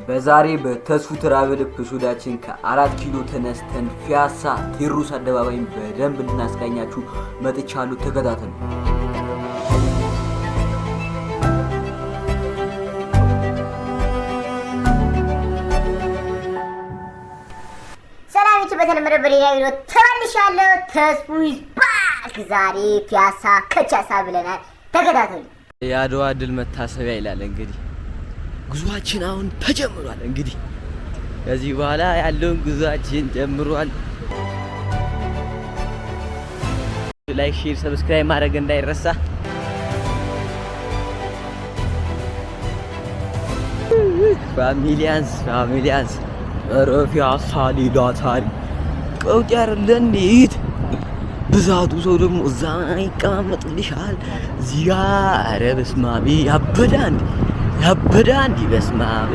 በዛሬ በተስፉ Travel episode ኣችን ከ4 ኪሎ ተነስተን ፒያሳ ቴዎድሮስ አደባባይን በደንብ እንድናስቃኛችሁ መጥቻለሁ። ተከታተሉ። ሰላም ዩቲዩብ፣ በተለመደው በሌላ ቪዲዮ ተመልሻለሁ። ተስፉ is back። ዛሬ ፒያሳ ከቻሳ ብለናል። ተከታተሉ። የአድዋ ድል መታሰቢያ ይላል። እንግዲህ ጉዟችን አሁን ተጀምሯል። እንግዲህ ከዚህ በኋላ ያለውን ጉዟችን ጀምሯል። Like፣ share፣ subscribe ማድረግ እንዳይረሳ። Familians, familians፣ ኧረ ፒያሳ ሌላ ታሪክ፣ ቀውጢ አይደለ እንዴት ብዛቱ! ሰው ደግሞ እዛ ይቀማመጥልሻል፣ እዚህ ጋ ኧረ በስመ አብ፣ ያበደ አንድ ያበደ አንድ፣ በስመ አብ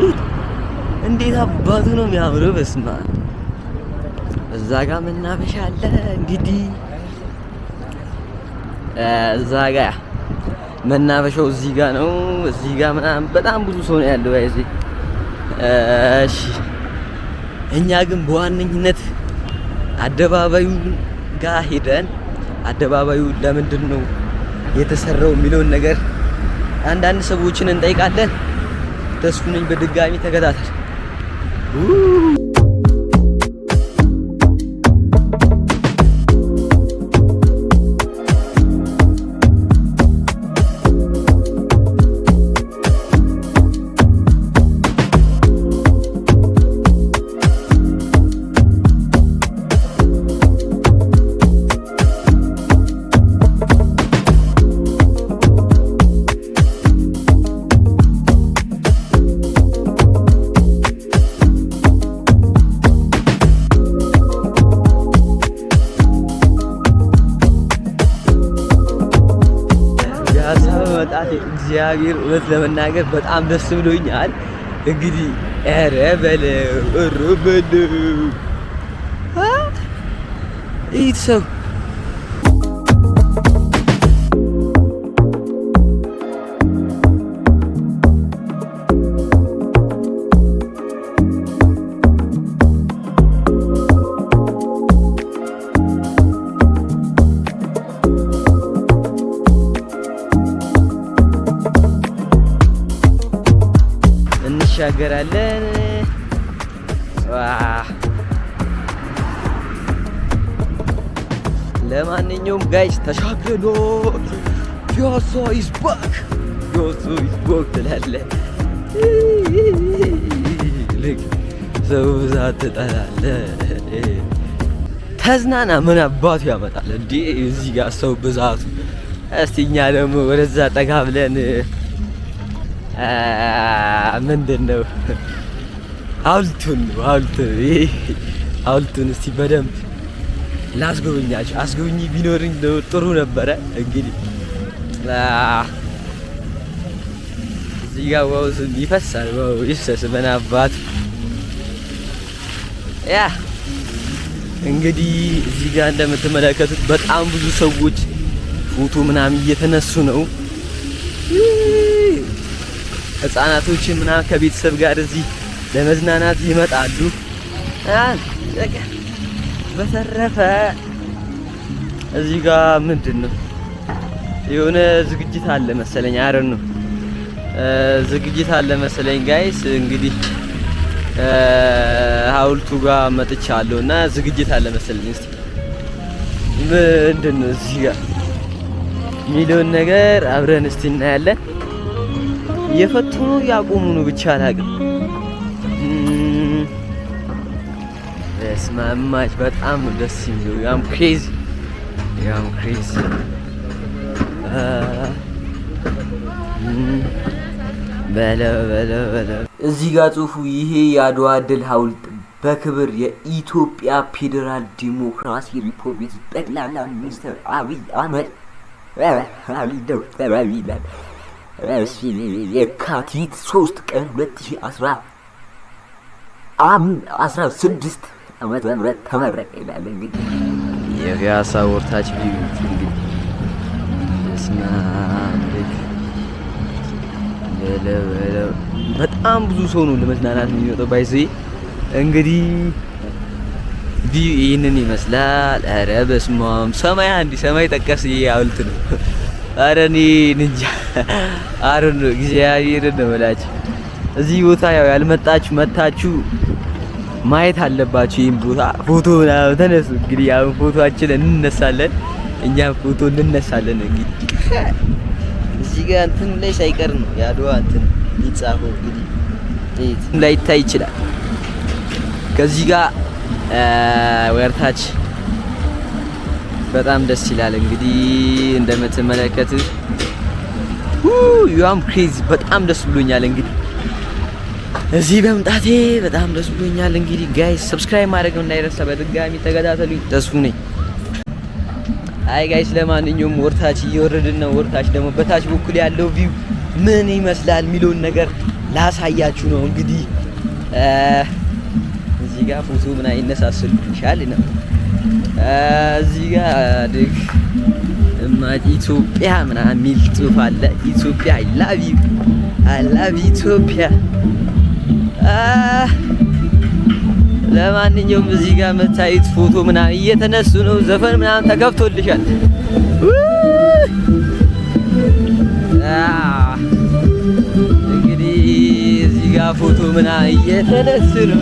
እንዴት አባቱ ነው የሚያምረው! በስመ አብ፣ እዛ ጋ መናፈሻ አለ። እንግዲህ እዛ ጋ መናፈሻው እዚህ ጋ ነው። እዚህ ጋ ምናምን በጣም ብዙ ሰው ነው ያለው። እዚህ እሺ፣ እኛ ግን በዋነኝነት አደባባዩ ጋር ሄደን አደባባዩ ለምንድን ነው የተሰራው የሚለውን ነገር አንዳንድ ሰዎችን እንጠይቃለን። ተስፉ ነኝ፣ በድጋሚ ተከታተል። ፒያሳ በመምጣቴ እግዚአብሔር እውነት ለመናገር በጣም ደስ ብሎኛል። እንግዲህ ኧረ በለው፣ ኧረ በለው፣ ይህ ሰው እንሻገራለን። ዋ፣ ለማንኛውም guys ተሻግረናል። ፒያሳ is back፣ ፒያሳ is back ትላለህ። ልክ ሰው ብዛት ትጠላለህ። ተዝናና፣ ምን አባቱ ያመጣል እንዴ እዚህ ጋር ሰው ብዛቱ። እስቲ እኛ ደግሞ ወደዛ ጠጋ ብለን ምንድን ነው ሐውልቱን እስቲ በደንብ ላስጎብኛችሁ። አስጎብኚ ቢኖርኝ ጥሩ ነበረ። እንግዲህ እዚህ ጋር ውሃው ይፈሳል። ውሃው ይፍሰስ ምን አባቱ። Yeah፣ እንግዲህ እዚህ ጋር እንደምትመለከቱት በጣም ብዙ ሰዎች ፎቶ ምናምን እየተነሱ ነው። ህጻናቶች ምናምን ከቤተሰብ ጋር እዚህ ለመዝናናት ይመጣሉ። በተረፈ እዚህ ጋር ምንድን ነው የሆነ ዝግጅት አለ መሰለኝ። አረን ነው ዝግጅት አለ መሰለኝ guys። እንግዲህ ሐውልቱ ጋር መጥቻለሁ እና ዝግጅት አለ መሰለኝ። እስቲ ምንድን ነው እዚህ ጋር የሚለውን ነገር አብረን እስቲ እናያለን። እየፈቱ ነው ያቆሙ ነው ብቻ አላውቅም። በስመ አብ በጣም ነው ደስ የሚለው። I'm crazy, I'm crazy። በለው በለው በለው። እዚህ ጋር ጽሁፉ ይሄ የአድዋ ድል ሐውልት በክብር የኢትዮጵያ ፌዴራል ዲሞክራሲ ሪፐብሊክ ጠቅላይ ሚኒስትር አብይ አህመድ ዶክተር አብይ የካቲት 3 ቀን 2016 ዓመተ ምህረት ተመረቀ ይላል። እንግዲህ የፒያሳ ወርታች view እንግዲህ በስመ አብ፣ በለው በለው። በጣም ብዙ ሰው ነው ለመዝናናት የሚመጣው። By the way እንግዲህ view ይህንን ይመስላል። ኧረ በስመ አብ፣ ሰማይ አንድ ሰማይ ጠቀስ ይሄ ሐውልት ነው። ኧረ እኔ እንጃ፣ አረ ነው፣ እግዚአብሔርን ነው የምላችሁ። እዚህ ቦታ ያው ያልመጣችሁ መታችሁ ማየት አለባችሁ። ይህን ቦታ ፎቶ ምናምን ተነሱ። እንግዲህ አሁን ፎቶአችን እንነሳለን፣ እኛም ፎቶ እንነሳለን። እንግዲህ እዚህ ጋር እንትን ላይ ሳይቀር ነው የአድዋ እንትን የሚጻፈው። እንግዲህ ላይታይ ይችላል። ከዚህ ጋር ወርታች በጣም ደስ ይላል። እንግዲህ እንደምትመለከቱት you am crazy፣ በጣም ደስ ብሎኛል። እንግዲህ እዚህ በመምጣቴ በጣም ደስ ብሎኛል። እንግዲህ guys subscribe ማድረግ እንዳይረሳ። በድጋሚ ተከታተሉኝ። ተስፉ ነኝ። Hi guys፣ ለማንኛውም ወርታች እየወረድን ነው። ወርታች ደግሞ በታች በኩል ያለው view ምን ይመስላል የሚለውን ነገር ላሳያችሁ ነው። እንግዲህ እዚህ ጋር ፎቶ ምናምን ይነሳስልሻል ነው። እዚህ ጋር ድግ እማት ኢትዮጵያ ምናምን የሚል ጽሁፍ አለ። ኢትዮጵያ፣ I love you፣ I love ኢትዮጵያ። ለማንኛውም እዚህ ጋር መታየት ፎቶ ምናምን እየተነሱ ነው። ዘፈን ምናምን ተከፍቶልሻል። እንግዲህ እዚህ ጋር ፎቶ ምናምን እየተነሱ ነው።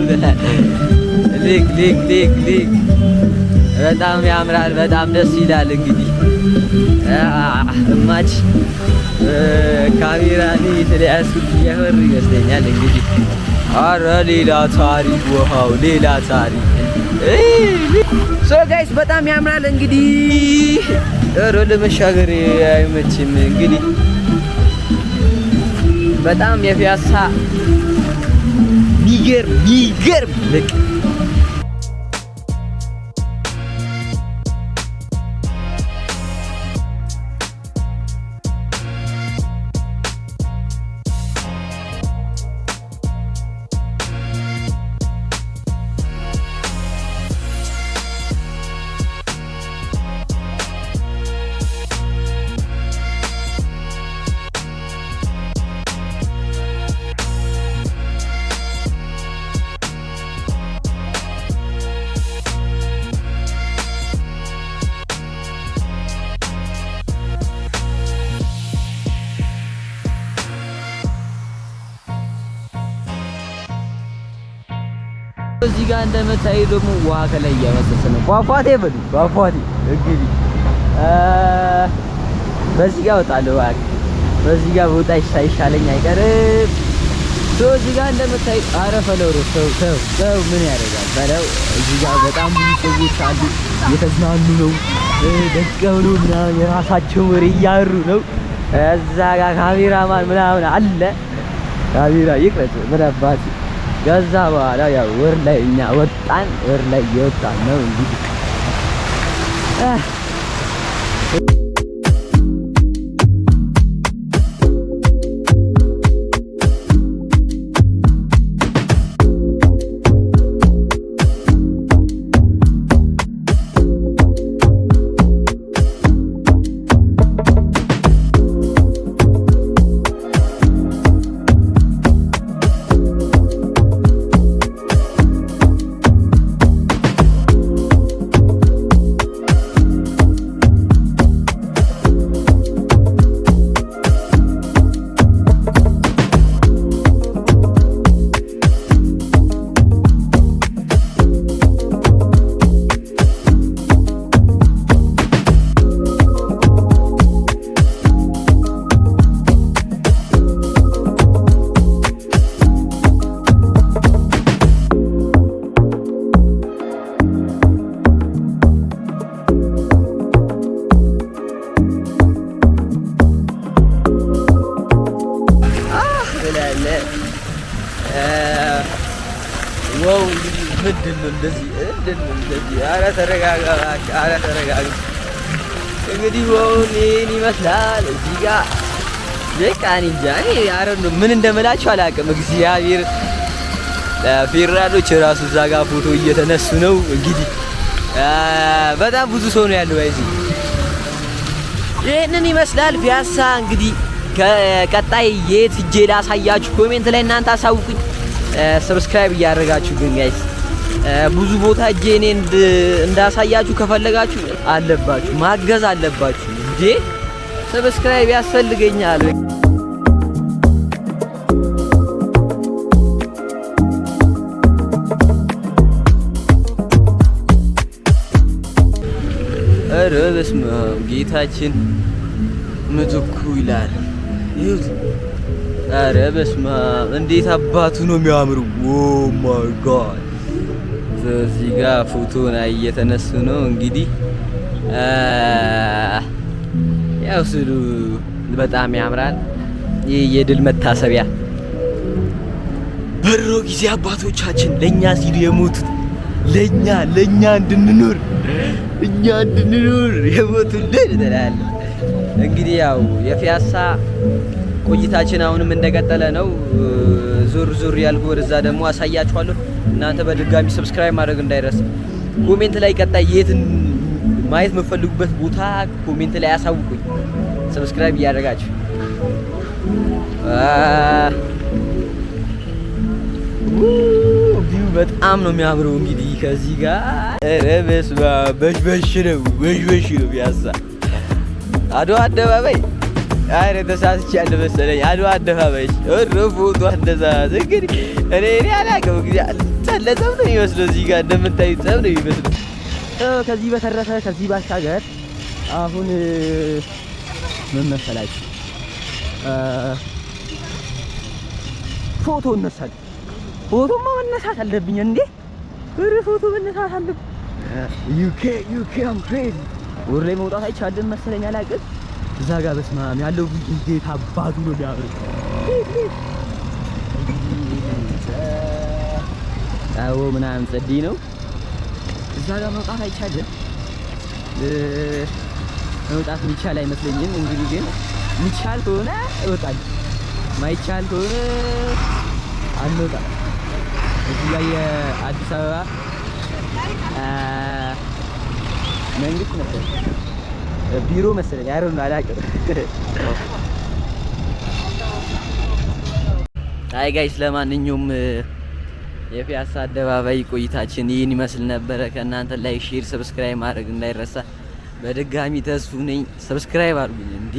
Look, look, look, look፣ በጣም ያምራል። በጣም ደስ ይላል። እንግዲህ እማች ካሜራ እኔ ስለያዝኩት እያወሩ ይመስለኛል። እንግዲህ አረ ሌላ ታሪክ፣ ውሃው ሌላ ታሪክ። So guys፣ በጣም ያምራል። እንግዲህ ኧረ ለመሻገር አይመችም። እንግዲህ በጣም የፒያሳ ሚገርም ሚገርም ልቅ። እዚህ ጋር እንደምታዩ ደግሞ ውሃ ከላይ እያፈሰሰ ነው። ፏፏቴ በሉ ፏፏቴ። እንግዲህ በዚህ ጋር እወጣለሁ። እባክህ በዚህ ጋር ቦታ ሳይሻለኝ አይቀርም። So እዚህ ጋር እንደምታይ፣ አረ ፈለው፣ ሰው ሰው ሰው ምን ያደርጋል በለው። እዚህ ጋር በጣም ብዙ ሰዎች አሉ፣ እየተዝናኑ ነው፣ ደቀው ነው ምናምን የራሳቸው ወሬ እያወሩ ነው። እዛ ጋር ካሜራማን ምናምን አለ፣ ካሜራ ይቅረጽ ምን አባት። ከዛ በኋላ ያው ወር ላይ እኛ ወጣን፣ ወር ላይ እየወጣን ነው እንግዲህ። ብላለህ። Wow፣ እንግዲህ ምንድን ነው እንደዚህ? ምንድን ነው እንደዚህ? ኧረ ተረጋጋ እባክህ፣ ኧረ ተረጋጋ። እንግዲህ wow፣ ይሄን ይመስላል እዚህ ጋር። በቃ እኔ እንጃ፣ እኔ ኧረ እንደው ምን እንደምላችሁ አላውቅም። እግዚአብሔር፣ ፌዴራሎች ራሱ እዛ ጋር ፎቶ እየተነሱ ነው። እንግዲህ በጣም ብዙ ሰው ነው ያለው። እዚህ ይህንን ይመስላል ፒያሳ እንግዲህ። ከቀጣይ የት ሄጄ ላሳያችሁ comment ላይ እናንተ አሳውቁኝ። Subscribe እያደረጋችሁ ግን guys፣ ብዙ ቦታ ሄጄ እኔ እንዳሳያችሁ ከፈለጋችሁ አለባችሁ ማገዝ አለባችሁ እንዴ፣ subscribe ያስፈልገኛል። ኧረ በስመ አብ፣ ጌታችን ምትኩ ይላል። ይሁት፣ ኧረ በስመ አብ፣ እንዴት አባቱ ነው የሚያምሩ! Oh my God! እዚህ ጋር ፎቶ ላይ እየተነሱ ነው። እንግዲህ ያው ስሉ በጣም ያምራል። ይህ የድል መታሰቢያ፣ በድሮ ጊዜ አባቶቻችን ለኛ ሲሉ የሞቱት፣ ለኛ እንድንኖር፣ እኛ እንድንኖር የሞቱልን ትላለህ። እንግዲህ ያው የፒያሳ ቆይታችን አሁንም እንደቀጠለ ነው። ዞር ዞር ያልኩ ወደዛ ደግሞ አሳያችኋለሁ። እናንተ በድጋሚ subscribe ማድረግ እንዳይረሳ። Comment ላይ ቀጣይ የት ማየት የምትፈልጉበት ቦታ comment ላይ አሳውቁኝ። Subscribe እያደረጋችሁ view በጣም ነው የሚያምረው። እንግዲህ ከዚህ ጋር ኧረ በስመ አብ፣ በሽበሽ ነው፣ በሽበሽ ነው ፒያሳ። አድዋ አደባባይ፣ አረ ተሳስቻለሁ መሰለኝ። አድዋ አደባባይ፣ ኧረ ፎቶ አነሳስ እንግዲህ እኔ አላውቅም። እንግዲህ ለጸብ ነው የሚመስለው፣ እዚህ ጋር እንደምታዩት ጸብ ነው የሚመስለው። ከዚህ በተረፈ፣ ከዚህ ባሻገር አሁን ምን መሰላችሁ፣ ፎቶ እነሳለሁ። ፎቶማ መነሳት አለብኝ እንዴ! ኧረ ፎቶ መነሳት አለብኝ። UK UK I'm crazy። ወደ ላይ መውጣት አይቻልም መሰለኝ፣ አላውቅም። እዛ ጋር በስመ አብ ያለው እንዴት አባቱ ነው የሚያምረው! አዎ ምናምን ጸዲ ነው። እዛ ጋር መውጣት አይቻልም። መውጣት የሚቻል አይመስለኝም። እንግዲህ ግን የሚቻል ከሆነ እወጣለሁ፣ ማይቻል ከሆነ አንወጣም። እዚህ ጋር የአዲስ አበባ መንግስት መሰለኝ ቢሮ መሰለኝ፣ አይሮን አላውቅም። Hi guys፣ ለማንኛውም የፒያሳ አደባባይ ቆይታችን ይህን ይመስል ነበረ። ከእናንተ like፣ share፣ subscribe ማድረግ እንዳይረሳ። በድጋሚ ተስፉ ነኝ። Subscribe አድርጉኝ እንዴ!